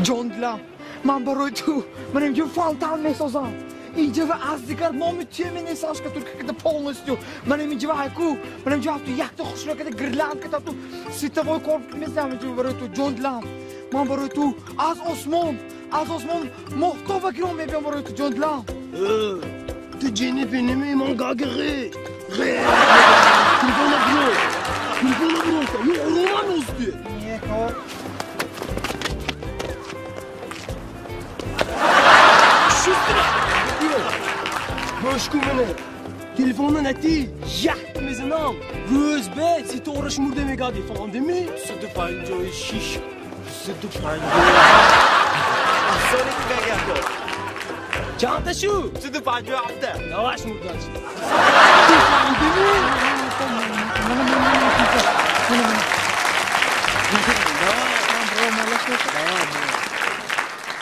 Ҷон дилам, ман барои ту ман инҷо фонтан месозам. Инҷа ва аз дигар номи туя менесам, шкатулка када полностью. Ман инҷа ва ҳайку, ман инҷа ту якта хушро када гирлянд када ту световой корпус месам инҷа барои ту, ҷон дилам. Ман барои ту аз осмон моҳтоба гирон мебиям барои ту, ҷон дилам. Ту ҷини биними ман гаги ғе. Ғе. Телефона бро. Телефона бро. Ё оромам ёзди. Не, кор. Гӯш кун мене. Телефонна натӣ, як мезанам. Рӯз бе ситора шумурда мегардӣ, фаҳмдимӣ? 156, 150. Афсони мегардо. Чандта шу? 157. Давай шумурдан. Ту фаҳмдимӣ?